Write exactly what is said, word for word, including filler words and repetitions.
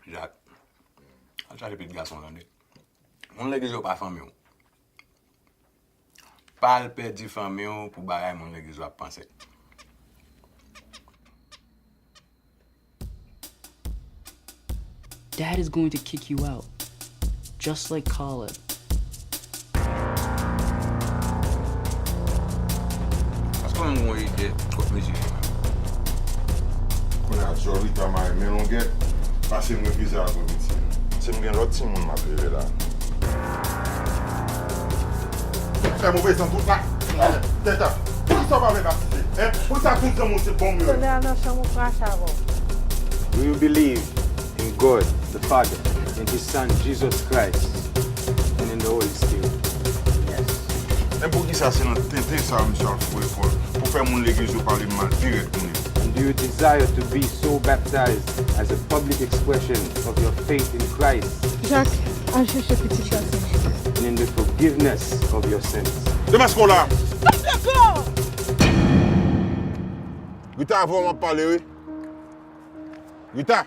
Jak, al chache pitit gason w tande. Moun legliz yo pa fanmi w. Pa al pèdi fanmi w pou bagay moun legliz yo ap panse. Dad is going to kick you out, just like Caleb. Èske w menm gen yon ide kot mizirye menm? Kounye a, djòl Rita mare men longè, pase m refize al pran pitit. Se m gen lòt timoun m ap leve la. Fè move san tout la. Tèt ap. Poukisa w pa vle patisipe? Hein? Poukisa tout zanmi w se bon yo? Tande a nan chanm ou krache avè w. Do you believe in God the Father, in His Son Jesus Christ, and in the Holy Spirit? Yes. Men poukisa se nan tenten sa misye al foure kò l pou fè moun legliz yo pale m mal dirèk kounye a? And do you desire to be so baptized as a public expression of your faith in Christ Jak, al chèche pitit gason. and in the forgiveness of your sins? Demaske w la! Rita, avè w m ap pale, wi. Rita!